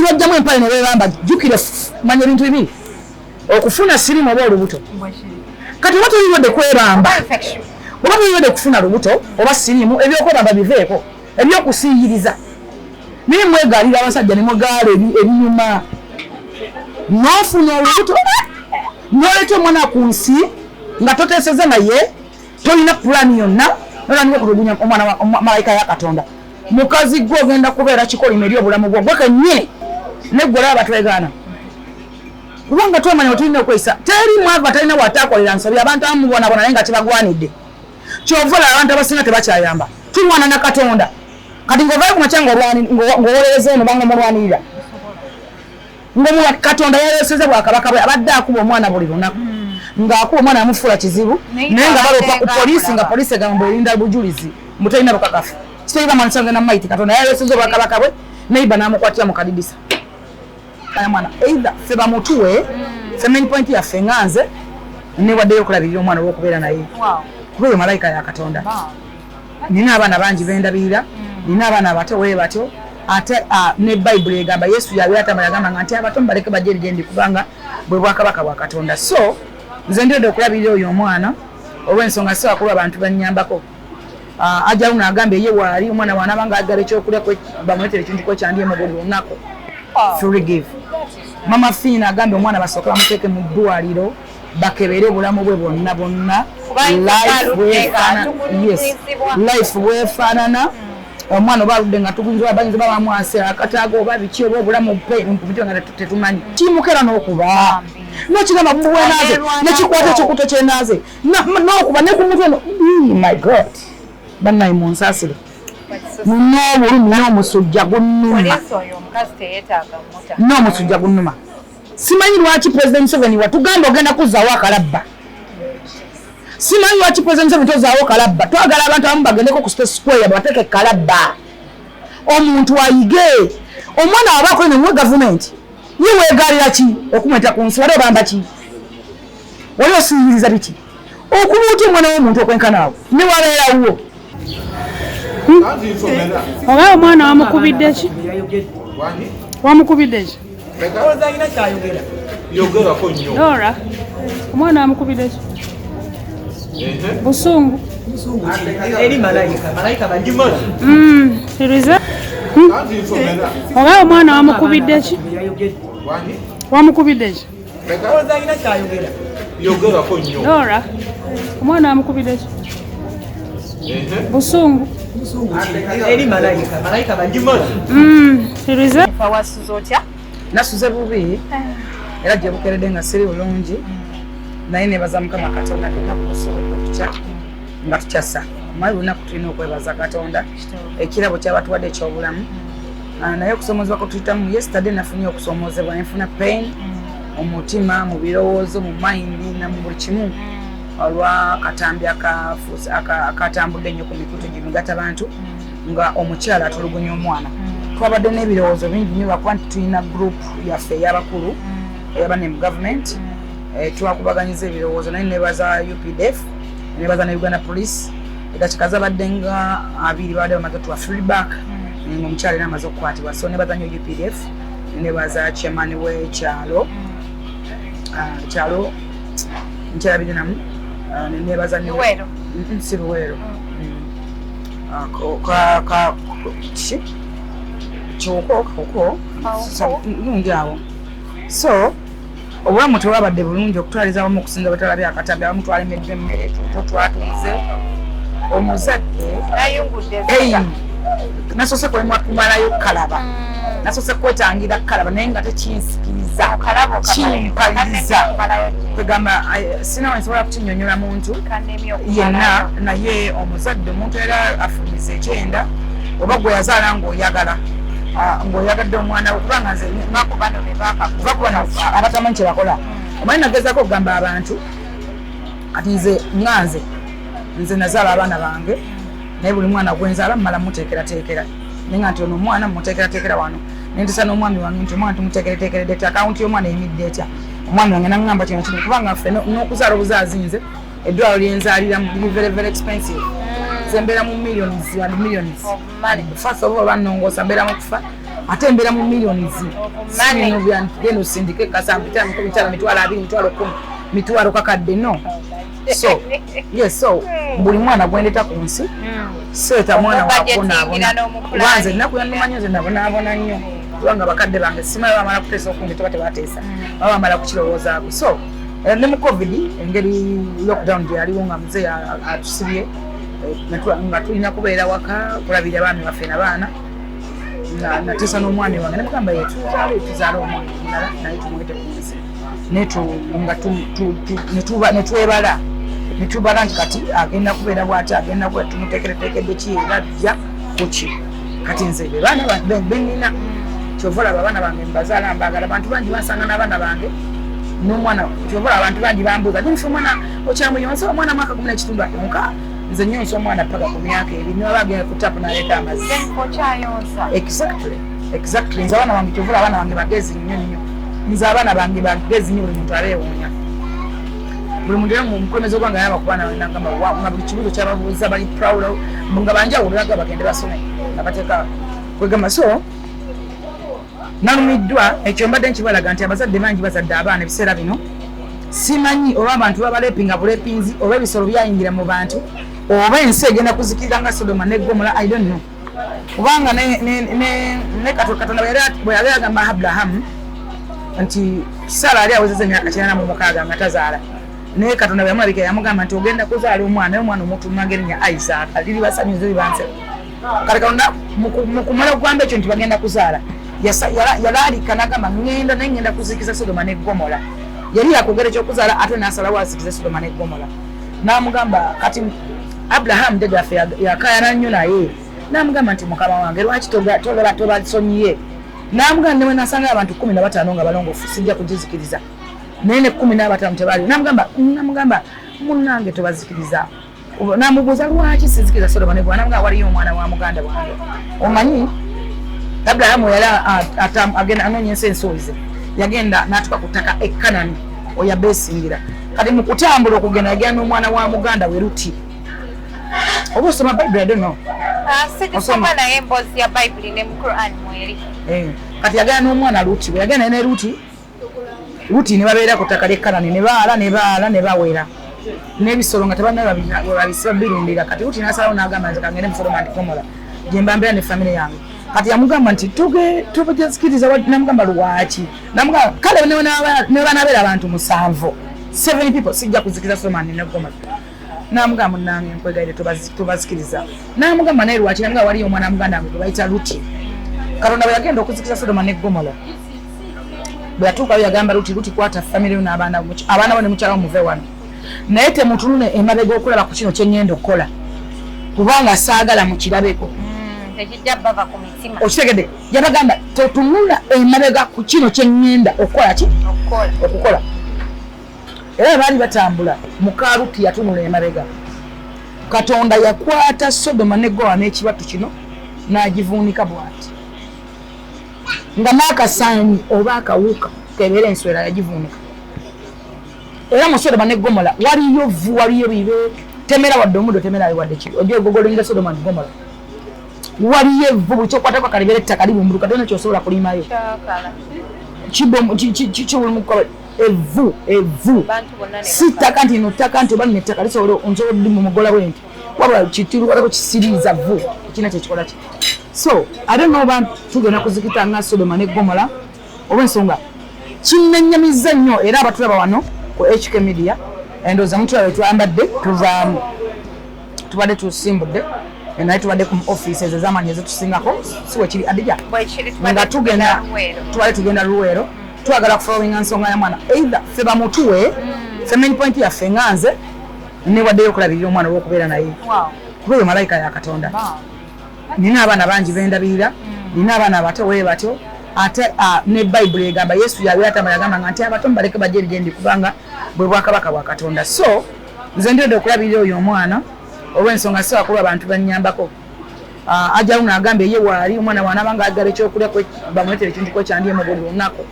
Abantu bajjamu empale ne beebamba. Jjukira, manya ebintu bibiri: okufuna sirimu oba olubuto. Kati oba toliwedde kwebamba, oba toliwedde kufuna lubuto oba sirimu, ebyokwebamba biveeko, ebyokusiiyiriza. Naye mwegaalira abasajja ne mugaala ebinyuma, n'ofuna olubuto n'oleeta omwana ku nsi nga toteeseza, naye tolina pulaani yonna, notandika okutulugunya omwana wa malayika ya Katonda. Mukazi gwe, ogenda kubeera kikolimo eri obulamu bwo gwe kennyini. Neggwe olaba batwegaana kubanga twamanya wetulina okweyisa. Teri mwava talina watakolera nsobi. Abantu abamu mubonabona naye nga kibagwanidde. Kyova olaba abantu abasinga tebakyayamba, tulwana na Katonda. Kati ng'ovayo ku makya ng'owolereza eno banga omulwanirira nga Katonda yayoseza bwakabaka bwe. Abadde akuba omwana buli lunaku, ng'akuba omwana, amufuula kizibu, naye nga baloopa ku poliisi, nga poliisi egamba bwerinda bujulizi, mutalina bukakafu. Kitegeeza mwana na maiti. Katonda yayoseza obwakabaka bwe, neiba n'amukwatira mu kadidisa aya mwana. Either ffe bamutuwe, ffe main point yaffe, nga nze newaddeyo okulabirira omwana olw'okubeera naye, kuba eyo malayika ya Katonda. Nina abaana bangi bendabirira, nina abaana abato we batyo. Ate ne Bayibuli egamba, Yesu yabeera atamba, yagamba nga nti abato mubaleke bajje eri gyendi, kubanga bwe bwakabaka bwa Katonda. So nze ndiredde okulabirira oyo omwana olw'ensonga si wakulu, abantu bannyambako. Ajaluno agambye ye waali omwana bw'anaaba nga agala ekyokulya, bamuleetera ekintu kwekyandyemu buli lunaku, free give. Mama Fiina agambye omwana basooke bamuteeke mu ddwaliro, bakebere obulamu bwe bwonna bwonna, life bwefaanana. Omwana oba aludde nga tugunza, bayinza oba bamwase akataago oba biki, oba obulamu nga tetumanyi. Kimukera n'okuba nokigamba bwenaze nekikwata ekikuto kyenaze n'okuba ne ku mutwe. My God, bannaye munsaasire, n'obulumi n'omusujja gunnuma, n'omusujja gunnuma. Simanyi lwaki President Museveni watugamba ogenda kuzzaawo akalabba. Simanyi lwaki President Museveni tozaawo kalabba. Twagala abantu abamu bagendeko ku State Square, bateeke kalabba, omuntu ayige. Omwana waba akola nemuwe gavumenti ye, weegaalira ki okumweta ku nsi? Wali obamba ki? Wali osiyiriza biki okuba otya omwana w'omuntu okwenkana awo ne wabeerawo? Oba omwana wamukubidde ki? Wamukubidde ki? Dora, omwana wamukubidde ki? Busungu. Iriza, oba omwana wamukubidde ki? Wamukubidde ki? Dora, omwana wamukubidde ki? Busungu. Iriza. Wasuze otya? Nasuze bubi, era gye bukeredde nga siri bulungi, naye nebaza Mukama Katonda lunaku lusobodde okukya nga tukyasa. Omanyi, lunaku tulina okwebaza Katonda ekirabo kyabatuwadde ekyobulamu. Naye okusoomozebwa kwe tuyitamu, yesterday nafunye okusoomozebwa, nenfuna pain omutima, mu birowoozo, mu mind na mu buli kimu, olwa katambi akatambudde ennyo ku mikutu gimigatta bantu nga omukyala atulugunya omwana. Twabadde n'ebirowoozo bingi nnyo lwakuba nti tulina group yaffe ey'abakulu eyabane mu gavumenti. Twakubaganyiza ebirowoozo, naye nebaza UPDF, nebaza ne Uganda Police. Eddakiika zabadde nga 20 babadde bamaze otuwa feedback nga omukyala era amaze okukwatibwa. So nebaza nnyo UPDF, nebaza chairman w'ekyalo, kyalo nkyerabire namu. Nebaza nnyo. Luweero. Si Luweero. Ki kyoko koko gundi awo. So obulamu tewabadde bulungi okutwaliza awamu, okusinza bwe twalabye akatambi. Abamu twalemeddwa emmere, tuto twatunze omuzadde. Nayungudde. Pain nasoose kulemwa kumalayo kalaba, nasoose kwetangira kalaba, naye nga tekinsikiriza, kimpaliriza. Kwegamba sina wensobola kukinyonyola muntu yenna, naye omuzadde, omuntu era afulumiza ekyenda oba gwe yazaala ng'oyagala, ng'oyagadde omwana we, kubanga nze va kubano abatamanyi kye bakola. Omanyi, nagezaako okugamba abantu kati nze nga nze nazaala abaana bange, naye buli mwana gwenzaala mmala muteekerateekera, naye nga nti ono omwana muteekerateekera wano. Nentesa n'omwami wange nti omwana tumuteekereteekeredde etya? Akawunti y'omwana eyimidde etya? Omwami wange naŋŋamba kino kino, kubanga ffe n'okuzaala obuzaazi, nze eddwaliro lyenzaaliramu liri very very expensive. Nze mbeera mu millions and millions. First of all, bannongoosa, mbeera mu kufa. Ate mbeera mu millions. Sino bya genda osindike kasambu mitano mitano 20,000 10,000 mitwalo kakadde no. So yes, so buli mwana gwendeta ku nsi seeta mwana wakubonaabona, kuba nze ennaku yanumanya nze nabonaabona nnyo, kubanga bakadde bange simanyi bamala kuteesa okundi toba tebateesa, baba bamala kukirowoozaako. So ne mu COVID, engeri lockdown gye yaliwo nga muzeeyi atusibye, nga tulina kubeera waka kulabirira abaami baffe nabaana, nateesa n'omwami wange nemugamba ye tuzaale, tuzaale omwana omulala naye tumwete ku nsi, nga netwebala netubala nti kati agenda kubeera bwati, agenda kuba tumuteekereteekedde ki era ajja kuki. Kati nze be baana benina, kyova olaba abaana bange mbazaala mbaagala. Abantu bangi bansanga n'abaana bange n'omwana, kyova olaba abantu bangi bambuuza, "Jennifer, omwana okyamuyonsa?" Omwana mwaka gumu n'ekitundu atonka. Nze nyonsa omwana paka ku myaka 2, niwaba agenda ku tapu n'aleeta amazzi. Exactly. Nze abaana bange, kyova olaba abaana bange bagezi nnyo nnyo. Nze abaana bange bagezi nnyo, buli muntu abeewuunya, buli muntu era mukulembeze ogwanga yaba ku baana bange nagamba wow, nga buli kibuuzo kyababuuza bali proud, nga banjawulo naga bagende basome nga bateeka kwegamba. So nalumiddwa ekyo, mbadde nkibalaga nti abazadde bangi bazadde abaana ebiseera bino, simanyi oba abantu babalepinga bulepinzi oba ebisolo byayingira mu bantu oba ensi egenda kuzikirira nga Sodoma ne Gomola, I don't know. Kubanga ne Katonda bwe yali agamba Aburahamu nti Sara ali awezeza emyaka 86 nga tazaala, naye Katonda bwe yamulabika yamugamba nti ogenda kuzaala omwana, naye omwana omutuumanga erinnya Isaaka, liri basanyuze libanse. Kale Katonda mu kumala okugamba ekyo nti bagenda kuzaala, yalaalika n'agamba, ŋŋenda naye ŋŋenda kuzikiza Sodoma ne Gomola. Yali yakwogera ekyokuzaala ate n'asalawo azikize Sodoma ne Gomola. N'amugamba kati Aburahamu jjajjaffe yakayana nnyo naye n'amugamba nti, "Mukama wange, lwaki tolaba tobasonyiye?" N'amugamba, "Ne bwe nasanga abantu 15 nga balongoofu sijja kugizikiriza, naye ne 15 tebaaliwo." Namugamba, "Munnange, tobazikiriza." Namubuuza, "Lwaki sizikiriza Sodoma ne Gomora?" Namugamba, "Waliyo omwana wa muganda wange." Omanyi Aburahamu yali agenda anoonya ensi ensuubize, yagenda n'atuuka ku ttaka e Kanani oyo abeesingira. Kati mu kutambula okugenda yagenda n'omwana wa muganda we Luti. Oba osoma Bayibuli? I don't know. Sigisoma, naye emboozi ya Bayibuli ne mu Quran mweri. Kati yagenda n'omwana Luti. Bwe yagenda ne Luti, Luti ne babeera ku ttaka ly'e Kanani, ne baala ne baala ne bawera n'ebisolo nga tebalina we babisiba birundira. Kati Luti n'asalawo n'agamba, "Nze kangende mu Sodoma and Gomora gye mbambera ne famire yange." Kati yamugamba nti tubajazikiriza. Namugamba, "Lwaki?" Namugamba, "Kale ne banabeera abantu musanvu, seven people, sijja kuzikiriza Sodoma ne Gomora." Namugamba, "Munange, nkwegayire, tobazikiriza." Namugamba, "Naye lwaki?" Namugamba, "Waliyo omwana muganda wange gwe bayita Luti." Katonda bwe yagenda okuzikiza Sodoma ne Gomola, bwe yatuukayo yagamba Luti, "Luti, kwata famire yo n'abaana bo, abaana bo ne mukyala wo, muve wano, naye temutunule emabega okulaba ku kino kye ŋŋenda okukola, kubanga saagala mukirabeko." Tekijja bava ku mitima. Okitegedde? Yabagamba, "Totunula emabega ku kino kye ŋŋenda okukola ki?" Okukola. Okukola. Era baali batambula, muka Luti yatunula emabega, Katonda yakwata Sodoma ne Gowa n'ekibatu kino n'agivuunika bw'ati, nga n'akasaanyi oba akawuka kebeera enswera yagivuunika. Era mu Sodoma ne Gomola waliyo vvu, waliyo bibe temera wadde omuddo temera wadde ki. Ojja ogogolinga Sodoma ne Gomola, waliyo evvu, buli kyokwatako kalibeera ettaka libumbuluka, tolina kyosobola kulimayo. Kyakala. Kibulimukola evvu, evvu. Bantu bonna ne Si ttaka nti no ttaka nti oba nno ettaka lisobola nsobola oddimu mugola bwe nti, wabula kitirukwatako kisiriiza vvu ekina kyekikola ki. So ate noba tugenda kuzikita nga Sodoma ne Gomola, olw'ensonga kinnenyamiza nnyo. Era abatulaba wano ku HK Media, endowooza mutulaba twambadde, tuvaamu, tubadde tusimbudde, naye tubadde ku offices ez'amaanyi ezitusingako, si wekiri, Adija? Bwekiri, tubadde nga tugenda Luweero. Tubadde tugenda Luweero, twagala kufollowinga nsonga ya mwana, either ffe bamutuwe. Ffe main point yaffe nga nze newaddeyo okulabirira omwana olw'okubeera naye, kuba eyo malayika ya Katonda. Nina abaana bangi bendabirira, nina abaana abato we batyo. Ate ne Bayibuli egamba, Yesu yabeera tamba yagamba nga nti abato mubaleke bajje eri gyendi, kubanga bwe bwakabaka bwa Katonda. So nze ndiredde okulabirira oyo omwana olw'ensonga si wakuba abantu bannyambako. Ajawo n'agamba ye waali omwana bw'anaaba nga agala ekyokulya bamuleetera ekintu kwekyandiyemu buli lunaku,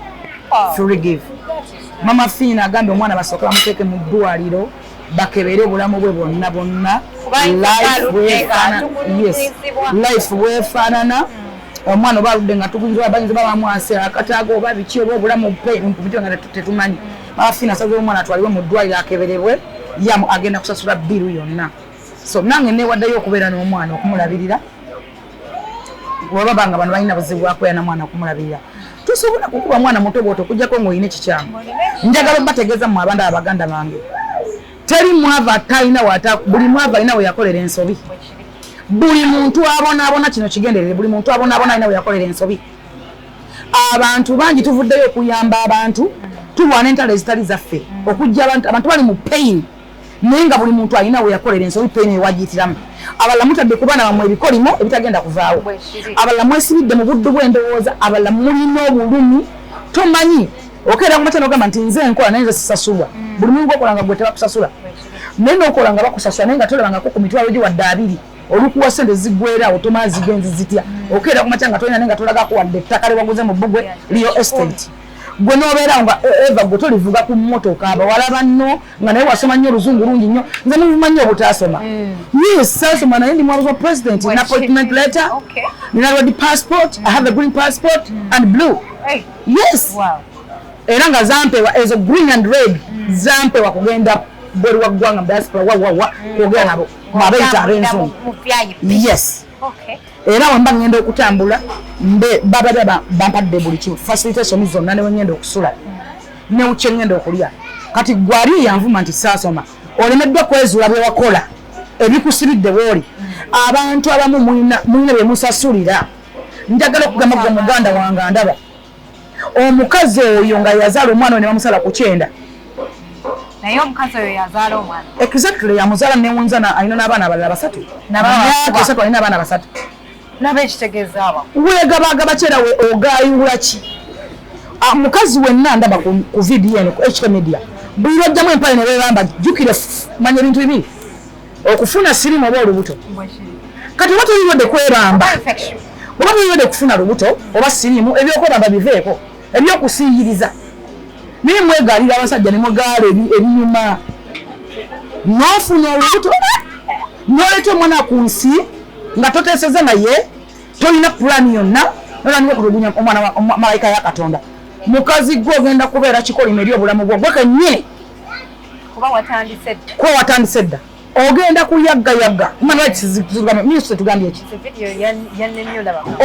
free give. Mama Fiina agambye omwana basooke bamuteeke mu ddwaliro bakebere obulamu bwe bwonna bwonna. Kuba Life aludde bwefaanana, yes, ng'atugulumizibwa. life bwefaanana. Omwana oba aludde nga tugunza, bayinza bamwase akataago oba biki oba obulamu bityo nga tetumanyi. Mama Fiina asazeewo omwana atwalibwe mu ddwaliro akeberebwe, yamu agenda kusasula bill yonna. So nange newaddeyo okubeera n'omwana okumulabirira, bwebaba nga bano balina buzibu bwakubeera na mwana okumulabirira. Tosobola kukuba mwana muto bw'otyo okuggyako ng'olina ekikyamu. Njagala obategeeza mmwe abantu abaganda bange, teri mwavu atalina wata, buli mwavu alina we yakolera ensobi. Buli muntu abonaabona, kino kigenderere, buli muntu abonaabona alina we yakolera ensobi. Abantu bangi tuvuddeyo okuyamba abantu, tulwana entalo ezitali zaffe okujja abantu, abantu bali mu pain, naye nga buli muntu alina we yakolera ensobi, pain ewagiyitiramu. Abalala mutadde ku baana bammwe ebikolimo ebitagenda kuvaawo, abalala mwesibidde mu buddu bw'endowooza, abalala mulina obulumi tomanyi. Okeera ku makya n'ogamba nti nze nkola naye nze sisasulwa. Buli mulimu gwokola nga gwe tebakusasula, naye n'okola nga bakusasula, naye nga tolabangako ku mitwalo gye wadde abiri. Olukuwa sente ziggwerawo, tomala zigenzi zitya. Okeera ku makya nga tolina, naye nga tolagako wadde ettaka lye waguze mu bbugwe Real Estate. Gwe n'obeerawo nga eva gwe tolivuga ku mmotoka, abawala banno nga naye wasoma nnyo oluzungu lungi nnyo. Nze muvuma nnyo obutaasoma. Yes, saasoma, naye ndi mwabuzi wa president, nina appointment letter, nina red passport. I have a green passport and blue. Yes, era nga zampewa ezo green and red, zampewa kugenda bweru wa ggwanga mu diaspora wawawa kwogera nabo mwabeeyita ab'enzungu. Yes, era wemba ngenda okutambula mbe baba bampadde buli kimu, facilitation zonna, newe ngenda okusula ne kye ngenda okulya. Kati gwali yanvuma nti saasoma, olemeddwa kwezuula bye wakola ebikusibidde bw'oli. Abantu abamu mulina bye musasulira. Njagala okugamba gwe muganda wange andaba, omukazi oyo nga yazaala omwana oyo ne bamusala ku kyenda. Naye omukazi oyo yazaala omwana? Exactly, yamuzaala newunza, alina n'abaana abalala basatu, myaka 3 alina abaana basatu. Naba ekitegeeza aba Weegabagaba kyera we ogayula ki? Mukazi wenna ndaba ku video eno ku HK Media, buli lwojjamu empale ne weebamba, jjukire manya ebintu bibiri: okufuna sirimu oba olubuto. Kati oba tolirwadde kwebamba, oba tolirwadde kufuna lubuto oba sirimu, ebyokwebamba biveeko, ebyokusiiyiriza. Naye mwegaalira abasajja ne mugaala ebinyuma, n'ofuna olubuto n'oleeta omwana ku nsi nga toteeseza, naye tolina pulaani yonna, notandika okutulugunya omwana wa malayika ya Katonda. Mukazi gwe ogenda kubeera kikolimo eri obulamu bwo gwe kennyini. Kuba watandise dda. Kuba watandise dda, ogenda kuyaggayagga. Minisitule tugambye ki?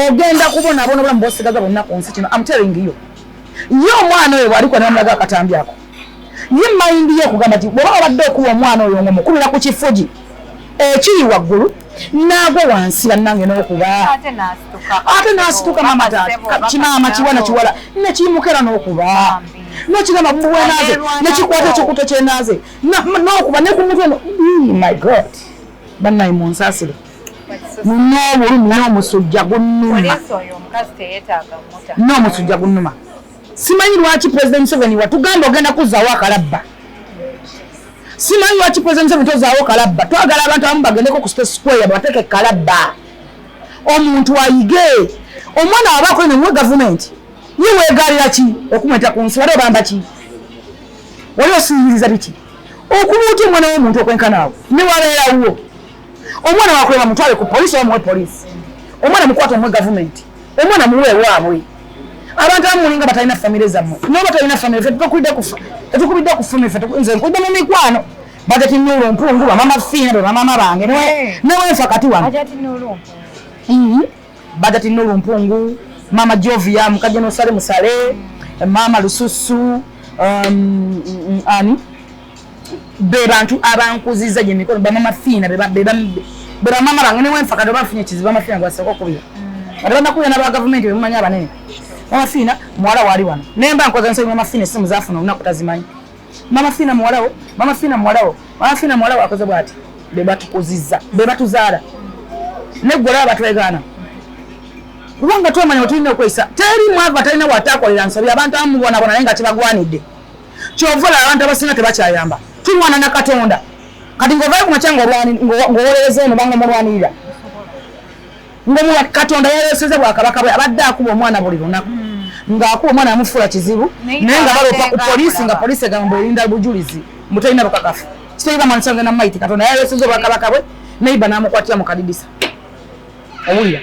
Ogenda kubonaabona obulamu bwosigaza bwonna ku nsi. Kino am telling you. Ye omwana oyo bw'aliko ne bamulaga akatambi ako, ye mind ye okugamba nti bw'oba obadde okuba omwana oyo ng'omukubira ku kifugi ekiri waggulu n'agwa wansi, bannange, n'okuba ate n'asituka, mama taata, kimaama kiwana kiwala nekiyimukera n'okuba nokigamba bwenaaze nekikwata ekikuto kyenaaze n'okuba ne ku mutwe. My God, bannaye munsaasire, n'obulumi n'omusujja gunnuma, n'omusujja gunnuma. Simanyi lwaki President Museveni watugamba ogenda kuzzaawo akalabba. Simanyi lwaki President Museveni tozaawo kalabba. Twagala abantu abamu bagendeko ku State Square bateeke kalabba, omuntu ayige. Omwana waba akola nemuwe gavumenti ye weegaalira ki okumweta ku nsi? Wali obamba ki? Wali osiyiriza biki okuba otya omwana w'omuntu okwenkanaawo ne wabeerawo? Omwana wakulema mutwale ku poliisi oba muwe poliisi. Omwana mukwate omuwe gavumenti, omwana muwe ewaabwe. Abantu abamu mulinga batalina famire zammwe, noba talina famire. Ffe tetukubidde ku famire, ffe nze nkudde mu mikwano. Bajati Nuru Mpungu, bamama Fiina be bamama bange newenfa kati wano. Bajati Nuru Mpungu, mama Jovia mukajja nosale musale, mama Lususu, ani be bantu abankuziza gye mikono. Bamama Fiina be bamama bange newenfa kati. Oba nfunye ekizibu, mama Fiina gwasooka okubira ate banakubira n'aba gavumenti bemumanyi abanene. Mama Fiina muwala waali wano, nemba nkoze nsobi, mama Fiina essimu zafuna olunaku tazimanyi. Mama Fiina muwalawo, mama Fiina muwalawo, mama Fiina muwalawo akoze bwati. Be batukuziza, be batuzaala, neggwe olaba batwegaana kubanga twamanya wetulina okweyisa. Teri mwavu atalina watakolera nsobi. Abantu abamu mubonabona naye nga kibagwanidde. Kyova olaba abantu abasinga tebakyayamba, tulwana na Katonda. Kati ng'ovayo ku makya ng'owolereza eno banga omulwanirira ng'omuwa Katonda yayoseza bwakabaka bwe. Abadde akuba omwana buli lunaku, ng'akuba omwana amufuula kizibu, naye nga baloopa ku poliisi, nga poliisi egamba erinda bujulizi, mutalina bukakafu kitegeeza mwanisanga na maiti. Katonda yayoseza obwakabaka bwe, neiba n'amukwatira mu kadidisa. Owulira?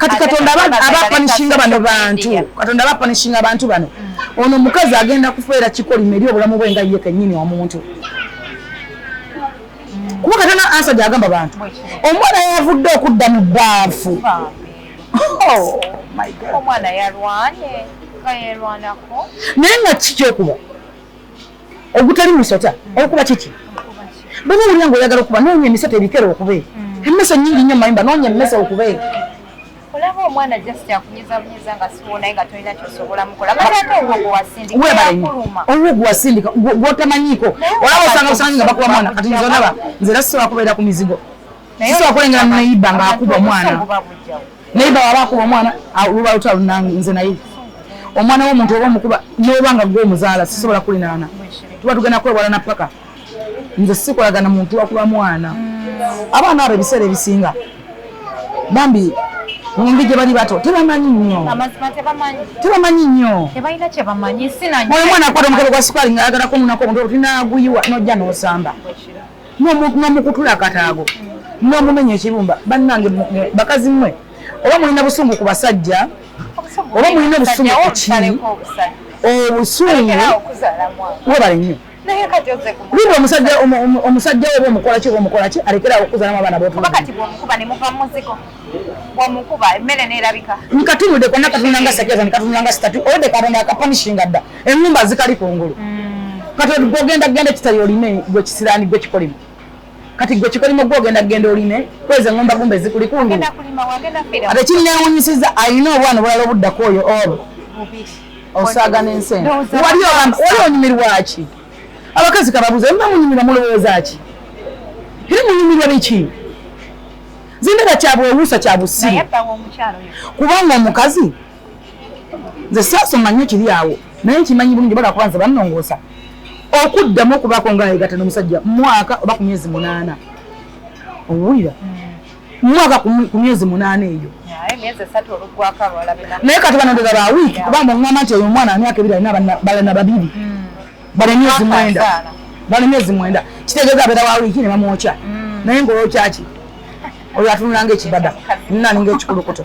Kati Katonda abapanishinga bano bantu, Katonda abapanishinga abantu bano. Ono omukazi agenda kufeera kikolimo eri obulamu bwe nga ye kennyini omuntu. Kuba Katonda ansa gy'agamba bantu, omwana yavudde okudda mu bbaafu. Oh my God. Omwana yalwanye nga yeerwanako. Naye nga ki kyokuba ogutali musota okuba kiki? Bw'oba owulira ng'oyagala okuba, noonya emisota ebikere okube. Emmese nnyingi nnyo mu mayumba, noonya emmese okube. Olaba omwana just akunyiza bunyiza nga siwo naye nga tolina kyosobola mukola. Mate ate ogwo gwe wasindika Weebale nnyo. yakuluma. Olwo gwe wasindika gw'otamanyiiko. Olaba osanga busangi nga bakuba mwana. Kati nze olaba nze era sisobola kubeera ku mizigo. Naye Sisobola kulengera abantu neyiba ng'akuba omwana. obusungu babujjawo. Neyiba waba akuba omwana, luba lutalo nange nze naye. Omwana w'omuntu oba omukuba n'oba nga gwe omuzaala sisobola kulinaana. Tuba tugenda kwewala na paka. Nze sikolagana muntu wakuba mwana. Abaana abo ebiseera ebisinga bambi mu ngeri gye bali bato tebamanyi nnyo. Amazima tebamanyi. Tebamanyi nnyo. Tebalina kye bamanyi. Sina Oyo omwana akwata omukebe gwa sukaali ng'ayagala kununako omuntu tinaaguyiwa n'ojja n'osamba. N'omukutula akataago. N'omumenya ekibumba. Bannange bakazi mmwe oba mulina busungu ku basajja, oba mulina obusungu ku ki? Obusungu webale nnyo. Linda omusajja omusajja we oba omukola ki oba omukola ki alekere awo okuzaalamu abaana b'otunuulira. Kuba kati bw'omukuba ne muva mu muzigo, bw'omukuba emmere n'erabika. Nkatunudde konna katunula nga Sakiaza, nkatunula nga Sitatu, olwedde Katonda akapanishinga dda, eŋŋumba zikali kungulu. Kati gw'ogenda genda ekitali olime gwe kisiraani gwe kikolimo. Kati gwe kikolimo gw'ogenda genda olime kwezi eŋŋumba gumba ezikuli kungulu. Ate kinneewuunyisizza alina obwana obulala obuddako oyo olwo. Osaaga n'ensi eno. Wali ogamba, wali onyumirwa ki? Abakazi kababuuze, muba munyumirwa mulowooza ki? Era munyumirwa biki? Zindaba kya bwewuusa kya busiru. Kubanga omukazi, nze saasoma nnyo kiri awo, naye nkimanyi bulungi bala kuba nze bannongoosa. Okuddamu okubaako nga yeegatta n'omusajja mwaka oba ku myezi 8. Owulira? Mwaka ku myezi 8 eyo. Naye kati bano ndowooza ba wiiki kubanga oŋŋamba nti oyo omwana myaka 2 alina balala babiri. Bala emyezi 9. Bala emyezi 9. Kitegeeza abeera wa wiiki ne bamwokya. Naye ng'oyokya ki? Oyo atunula ng'ekibada, nani ng'ekikulukuto.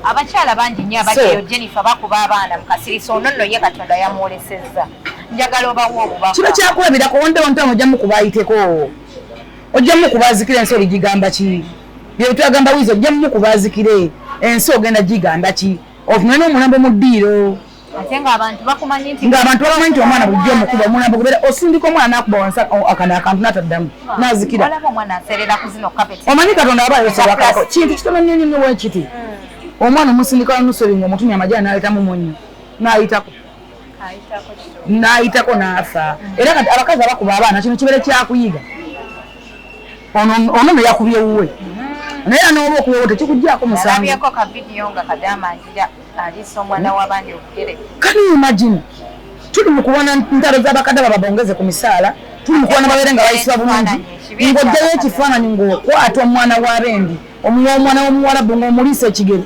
Abakyala bangi nnyo abali eyo Jennifer bakuba abaana mu kasiriso ono nno ye Katonda yamwolesezza. Njagala obawe obubaka. Kiba kyakulabirako wonde wontamu ojja mukuba ayiteko. Ojja mukuba azikire ensi oligigamba ki? Bye twagamba wizo ojja mukuba azikire ensi ogenda gigamba ki? Ofunye n'omulambo mu ddiiro. Ate ng'abantu bakumanyi nti ng'abantu bakumanyi nti omwana bulijjo omukuba omulambo gubeera osindika omwana n'akuba wansi akano akantu n'ataddamu n'azikira. Olaba omwana aseerera ku zino carpet. Omanyi Katonda aba ayosebwa akako kintu kitono nnyo nnyo bwe kiti. Omwana omusindika wa nusu ebiri ng'omutumya amajaani n'aleetamu munnyo n'ayitako. N'ayitako n'afa. Era kati abakazi abakuba abaana kino kibeere kyakuyiga. Ono nno yakubye wuwe. Naye era n'oba okuba wuwe tekikuggyako musango. Nalabyeko ka vidiyo nga Kadaama agira aliisa omwana w'abandi obugere. Can you imagine? Tuli mu kulwana ntalo z'abakadde babongeze ku misaala, tuli mu kulwana babeere nga bayisibwa bulungi, ng'oggyayo ekifaananyi ng'okwata omwana w'abendi, omwana w'omuwarabu ng'omuliisa ekigere.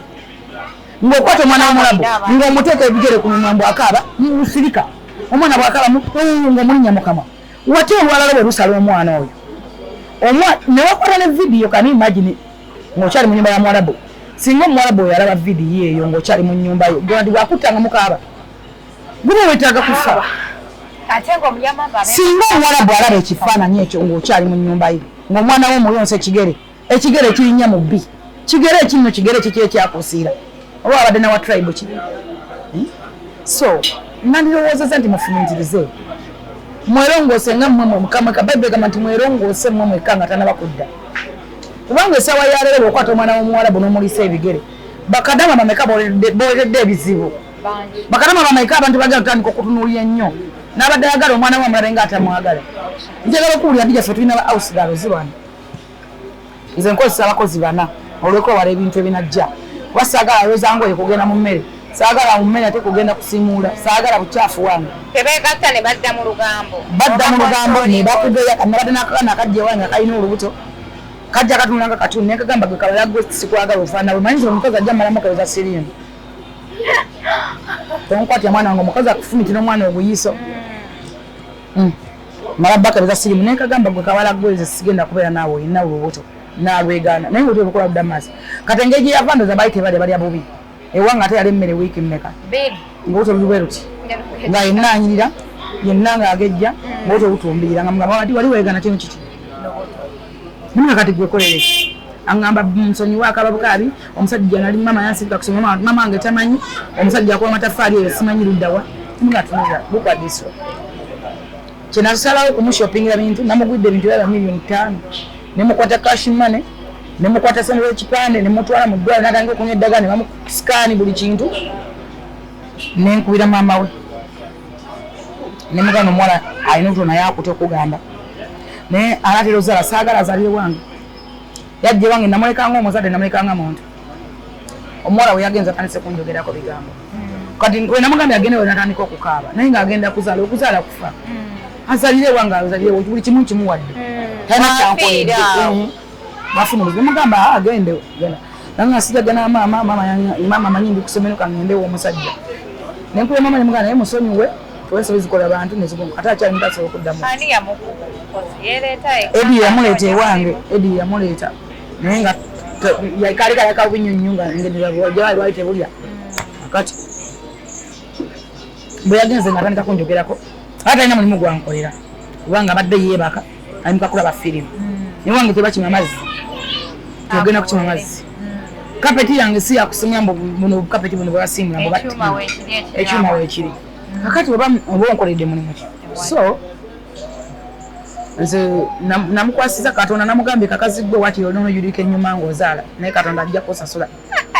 Ng'okwata omwana w'omuwarabu ng'omuteeka ebigere ku mimwa mbu akaaba, musirika. Omwana bw'akaaba ng'omulinnya mu kamwa. Watya olwalala bwe lusala omwana oyo? Ne wakwata ne vidiyo, can you imagine ng'okyali mu nnyumba ya muwarabu? Singa omuwarabu oyo alaba vidiyo eyo ng'okyali mu nnyumba yo, gwe nti bw'akutta nga mukaaba, guba weetaaga kufa. Singa omuwarabu alaba ekifaananyi ekyo ng'okyali mu nnyumba ye, ng'omwana we omuyonsa ekigere, ekigere kirinnya mu bbi, kigere ekinno kigere kiki ekyakusiira, oba abadde nawa tribe ki? So, nandirowoozezza nti mufumiitirize, mwerongoose nga mmwe mwekka. Bayibuli egamba nti mwerongoose mmwe mwekka nga tannaba kudda. Kubanga essaawa ya leero bw'okwata omwana w'omuwarabu n'omuliisa ebigere, bakadama bameka booleredde ebizibu? Bakadama bameka abantu bagenda otandika okutunuulira ennyo n'abadde ayagala omwana we amulabe ng'atamwagala. Njagala okuwulira ddi gyaffe tulina ba house girls wano. Nze nkozesa abakozi 4 olw'okwewala ebintu ebinajja. Kuba saagala ayoza ngoye kugenda mu mmere, saagala mu mmere ate kugenda kusiimuula, saagala bukyafu wange. Tebeegatta ne badda mu lugambo. Badda mu lugambo ne bakugeya. Nabadde n'akaana akajja ewange nga kalina olubuto. Kajja katunula nga katuni ne kagamba gwe kabala gwe sikwagala ofaanana bwe manyi nti omukazi ajja mmalamu okebeza siriimu. Tonkwatya mwana wange omukazi akufumitira omwana oguyiso. Mala bakebeza siriimu ne kagamba gwe kabala gwe nze sigenda kubeera naawe olina olubuto. Nalwegaana, naye nga obukola ludda maaso. Kati engeri gye yava, ndoza baali tebalya, balya bubi. Ewange ate yali emmere wiiki mmeka? Bbiri. Ngaobuto luli bwe luti, nga yenna anyirira, yenna ng'agejja, ngaobuto butumbirira, nga mugamba wati wali weegaana kino kiki? Naye kati gwekolere ki? Aŋŋamba nsonyiwa, akaba bukaabi. Omusajja nali mama yansindika kusoma, mama wange tamanyi, omusajja akuba amataffaali eyo simanyi luddawa. Nga look at this one. Kyenasalawo kumushopingira bintu, namugwidde ebintu byaba 5 million, nemukwata cash money, nemukwata sente z'ekipande, nemutwala mu ddwaliro, natandika okunywa eddagala, ne bamusikaani buli kintu. Nenkubira maama we, nemuganda omuwala alina obuto naye akuta okugamba, naye alatera ozaala, saagala azaalire wange. Yajja wange, namulekanga omuzadde, namulekanga muntu. Omuwala we yagenza atandise kunjogerako bigambo. Kati we namugambye agende, we natandika okukaaba, naye ng'agenda kuzaala, okuzaala kufa. Azalire wange, azalire, buli kimu kimuwadde, talina kyankoledde. Afiira. Bafuna obuzibu, mugamba, "Ah, agende, genda." Nanga sijagana maama, mama amanyi ndi kusomero, kangende omusajja. Nenkuba mama, nemugamba naye musonyiwe, ensobi zikola abantu nezigonga, ate akyali muto, asobola okuddamu. Ani yamukuba omukozi? Yereeta? Edi yamuleeta ewange, Edi yamuleeta, naye nga kali kalaka bubi nnyo nnyo, nga engeri lwali tebulya. Kati bwe yagenze nga atandika kunjogerako, ate talina mulimu gwankolera, kubanga abadde yeebaka, alimuka kulaba firimu. Ewange tebakima mazzi, togenda kukima mazzi. Kapeti yange si yakusimya mbu buno bukapeti buno bwebasiimula mbu Ekyuma weekiri. Ekyuma weekiri. Kakati oba onkoledde mulimu ki? So nze namukwasiza Katonda, namugambye, kakazi gwe, wakiri olinoyulika ennyuma ng'ozaala, naye Katonda ajja kusasula.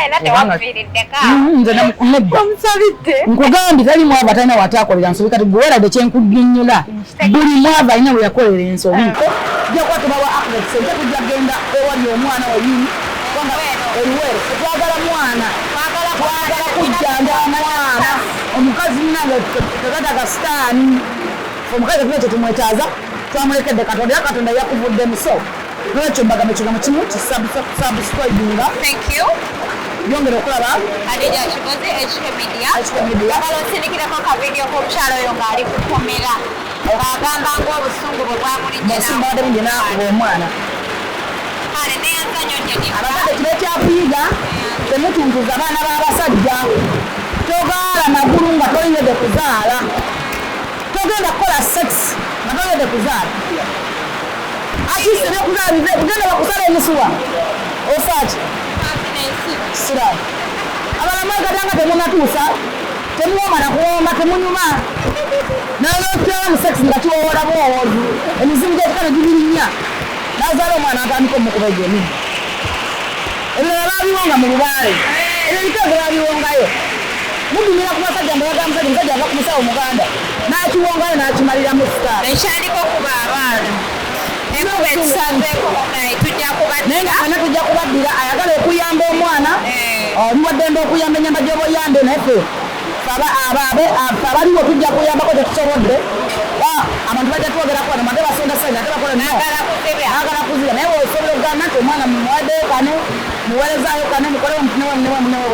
Era tewafiiriddeko? Nze nedda. Omusabidde? Nkugambye, tali mwavu atalina watakolera nsobi. Kati gwe weradde kyenkunyonnyola, buli mwavu alina we yakolera ensobi. Tujja kuba tubawa updates enkya, tujja kugenda ewali omwana wenyini, kubanga eruweero tetwagala mwana, twagala kujjanja mwana. Omukazi munange tetwetaaga sitaani, omukazi tetulina kyetumwetaaza, twamulekedde Katonda, era Katonda yakuvuddemu. So nolwekyo mbagamba ekigambo kimu, kisubscribinga. Thank you. Yongera okulaba. Hadija Kigozi, HK Media. HK Media. Njagala onsindikireko ka video k'omukyalo oyo ng'ali kukomera, ng'agamba ng'obusungu bwe bwamulijja. Musimba wadde bungi n'akuba omwana. Kale, neyanza nnyo, Jennifer. Abazadde, kibe kyakuyiga, temutuntuza abaana b'abasajja. Togaala magulu nga toyinedde kuzaala, togenda kukola sex nga toyinedde kuzaala. Atise ebyokuzaala bive, kugenda bakusala emisuwa, ofaaki sira. Abala mwegatanga temunatuusa, temuwooma nakuwooma, temunyuma nalotera mu sex nga kiwowola buwowozi, emizimu gyekika ne gibirinnya, nazaala omwana, atandika omukuba egyo emiggo. Ebirala babiwonga mu lubaale, ebyo ebiteego babiwongayo. Mudumira ku basajja, mbayaga musajja, musajja ava ku musawo muganda n'akiwongayo n'akimaliramu sitaani. Ekyandika okuba abaana enkuba etusanzeeko, munaye tujja Naye nga kubaddira. fena tujja kubaddira. Ayagala okuyamba omwana, Eh. oli waddembe okuyamba enyamba gyoba oyambe, naye ffe ffe abaliwo tujja kuyambako tetusobodde. Abantu bajja twogerako wano, ate basonda sente, ate bakola no. Baagala kuzibya. Baagala kuzibya, naye osobola okugamba nti omwana mumuwaddeyo kano, muweerezaayo kano, mukole newe newe newe.